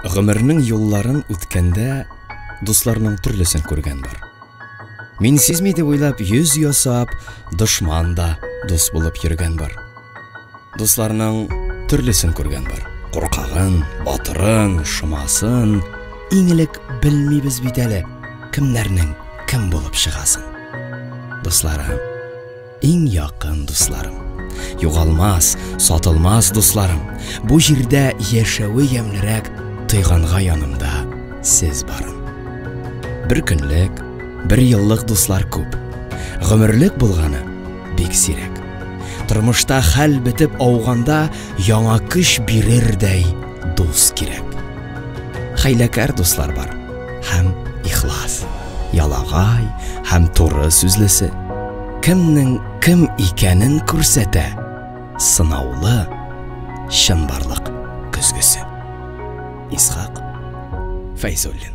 Гомернең юлларын үткәндә дусларның төрлесен күргән бар. Мин сизми дип уйлап йөз ясап, дошман да дус булып йөргән бар. Дусларның төрлесен күргән бар. Куркагын, батырын, шомасын иң элек белмибез бит әле, кемнәрнең кем булып чыгасын. Дусларым, Иң якын дусларым. Югалмас, сатылмас дусларым. Бу җирдә яшәве ямьлерәк тойганга янымда сез барын. Бер көнлек, бер еллык дуслар күп. Гомерлек булганы бик сирәк. Тормышта хәл бетеп ауганда яңа көч бирердәй дус кирәк. Хәйләкәр дуслар бар һәм ихлас, ялагай һәм туры сүзлесе. Кемнең кем икәнен күрсәтә сынаулы чынбарлык көзгесе. Исхак Фәйзуллин.